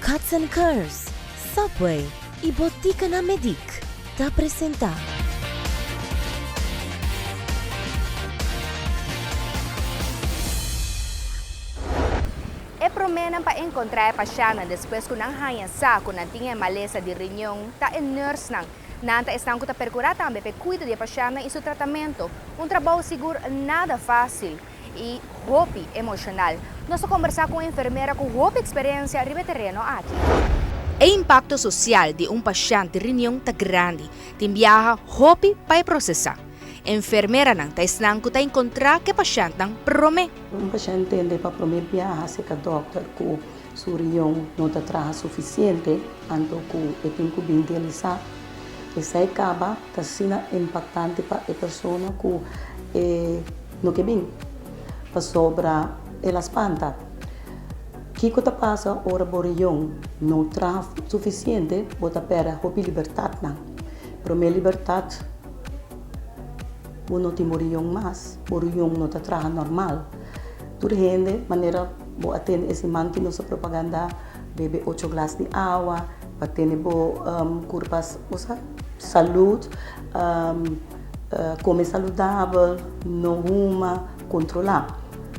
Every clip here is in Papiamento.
Cuts and Curves, Subway y Botica Medic ta presenta. E proménan pa enkontrá e pashèntnan despues ku nan haña sa ku nan tin e malesa di riñon ta e nùrsnan. Nan ta esnan ku ta perkurá tambe pa e kuido di e pashèntnan i su tratamentu. Un trabou sigur nada fásil i hopi emoshonal. Nos ta kombersá ku un enfermera ku hopi eksperensia riba e tereno aki. E impakto sosial di un pashènt di riñon ta grandi. Tin biaha hopi pa e prosesá. Enfermeranan ta esnan ku ta enkontrá ku e pashèntnan promé. Un pashènt tende pa promé biaha serka dòkter ku su riñon no ta traha sufisiente, anto ku e tin ku bin dialisá. Esei kaba ta asina impaktante pa e persona ku e no ke bin, pasobra el a spanta. Kiko ta pasa ora bo riñon no traha sufisiente? Bo ta pèrdè hopi libertatnan. Promé libertat, bo no tin bo riñon mas, bo riñon no ta traha normal. Tur hende, manera bo a tende e siman ki nos a propagandá, bebe ocho glas di awa pa tene bo kurpa salud, kome saludabel, no huma, kontrolá.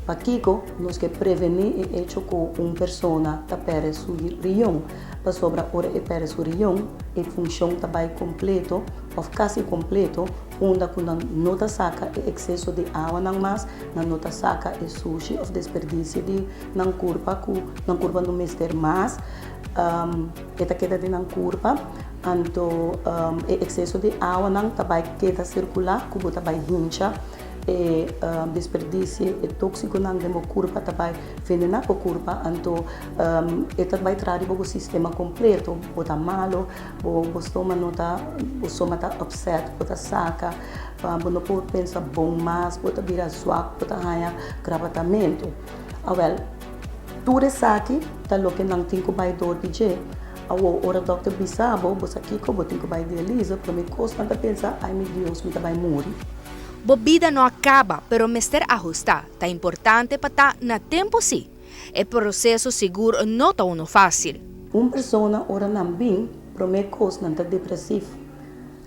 Pakiko nos ke prevení e echo ku un persona ta pèrdè su riñon? Pasobra ora e pèrdè su riñon, e funshon ta bai kompleto òf kasi kompleto unda ku nan no ta saka e ekseso di awanan mas, nan no ta saka e sushi òf desperdisio di nan kurpa ku nan kurpa no mester mas, e ta keda den nan kurpa, anto e ekseso di awanan ta bai keda sirkulá ku bo ta bai hincha e desperdisio, e tóksikonan den bo kurpa ta bai venená bo kurpa, anto e ta bai traha riba bo sistema kompleto, bo ta malo, bo stoma no ta, bo stoma ta upset, bo ta saka. Bo no por pensa bon mas, bo ta bira zwak, bo ta haña grabatamentu. Awèl, tur esaki ta loke nan tin ku bai dor di dje. Awor, ora dòkter bisa bo, bo sa kiko, bo tin ku bai dialise, promé kos nan ta pensa, Ai mi Dios, mi ta bai muri. Bo bida no a kaba, pero mester ahustá. Ta importante pa ta na tempu sí. E proseso sigur no ta unu fásil. Un persona ora nan bin, promé kos nan ta depresif.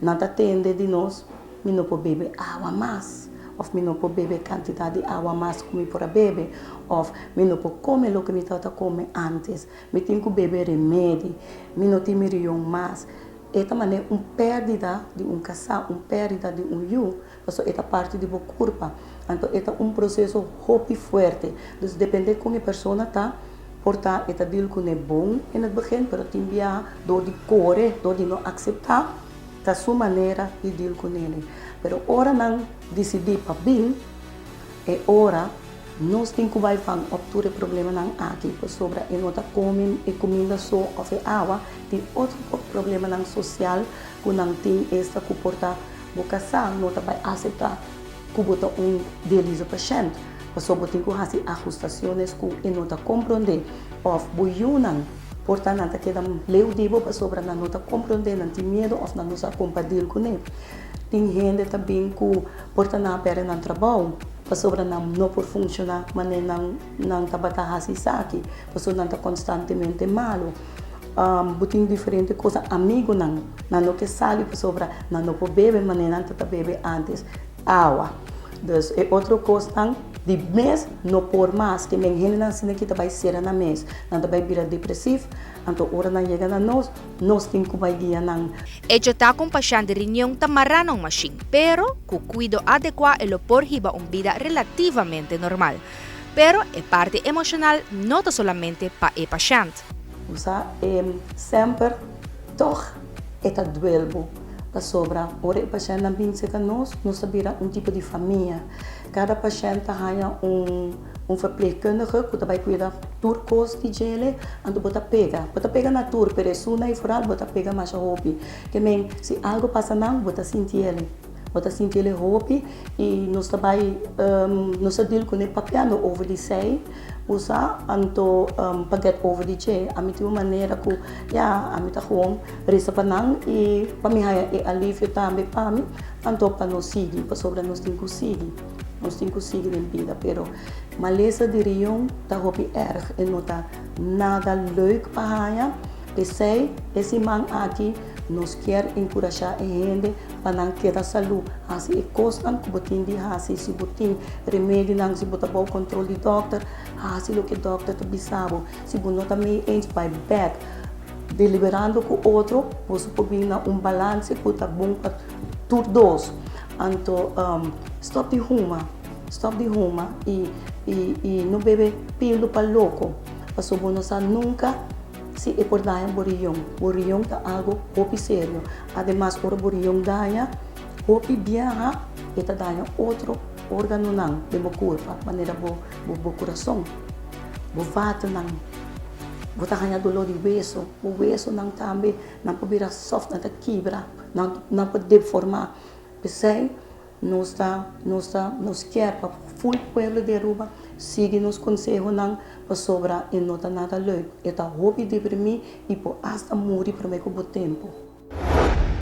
Nan ta tende di nos, Mi no por bebe awa mas, òf mi no por bebe e kantidat di awa mas ku mi por a bebe, òf mi no por kome loke mi tabata kome ántes, mi tin ku bebe remedi, mi no tin mi rion mas. E ta manera un pèrdida di un kasá, un pèrdida di un yu, pasobra e ta parti di bo kurpa. Anto e ta un proseso hopi fuerte. Dus depende kon e persona ta, por ta e ta deal kuné bon in het begin, pero tin biaha dor di kore, dor di no akseptá, ta su manera di deal kuné. Pero ora nan disidí pa bin, e ora nos tin ku bai van op tur e problemanan aki, pasobra e no ta kome e kuminda so òf e awa, tin otro problemanan sosial ku nan tin, esta ku por ta bo kasá no ta bai aseptá ku bo ta un dialize pashènt, pasobra bo tin ku hasi ahustaciones ku e no ta komprondé, òf bo yunan por ta nan ta keda leu di bo pasobra nan no ta komprondé, nan tin miedu òf nan no sa kon pa deal kuné. Tin hende ta bin ku por ta nan a pèrdè nan trabou pasobra nan no por funshoná manera nan nan tabata hasi esaki, pasobra nan ta konstantemente malu. Bo tin diferente kos, amigunan nan no ke sali pasobra nan no por bebe manera nan ta bebe ántes awa. Dus e otro kosnan di mes no por mas, ke men hendenan asina ki ta bai sera nan mes, nan ta bai bira depresif, anto ora nan yega na nos, nos tin ku bai guia nan. Echo ta ku un pashènt di riñon ta mará na un mashin, pero ku kuido adekuá e lo por hiba un bida relativamente normal. Pero e parti emoshonal no ta solamente pa e pashènt. Bo sa e semper tòg e ta duel bo pasobra ora e pashèntnan bin serka nos, nos ta bira un tipo di famia. Kada pashènt ta haña un un verpleegkundige ku ta bai kuida tur kos di djele, anto bo ta pega. Bo ta pega na tur, pero esun ei foral bo ta pega masha hopi. Ke men si algu pasa nan bo ta sinti el. Bo ta sinti el e hopi i nos ta bai nos ta deal kuné papiando over di esei usa anto pa get over di dje. Ami tin un manera ku ya ami ta gewoon resa pa nan i pa mi haña e alivio tambe pa mi anto pa nos sigui pasobra nos tin ku sigui. Nos tin ku sigui den bida, pero malesa di riñon ta hopi erg e no ta nada leuk pa haña. P'esei e siman aki nos kier enkurashá e hende pa nan keda salú, hasi e kosnan ku bo tin di hasi, si bo tin remedinan, si bo ta bou kontrol di dòkter, hasi loke dòkter ta bisa bo, si bo no ta mee eens bai bèk. Deliberando ku otro boso por bin na un balanse ku ta bon pa tur dos. Anto stop di huma, stop di huma y y no bebe pildo pa loco, pasobra bo no sa nunca si e por daña bo riñon. Bo riñon ta algo hopi serio. Ademas ora bo riñon daña hopi biaha e ta daña otro organonan den bo curpa manera bo bo curason, bo vatennan, bo ta haña dolor di weso, bo wesonan tambe nan por bira soft, nan ta kibra. Nan nan por deforma. P'esei nos ta nos ta nos kier pa ful pueblo di Aruba sigui nos consehonan pasobra e no ta nada leuk. E ta hopi deprimi y por hasta muri prome cu bo tempo.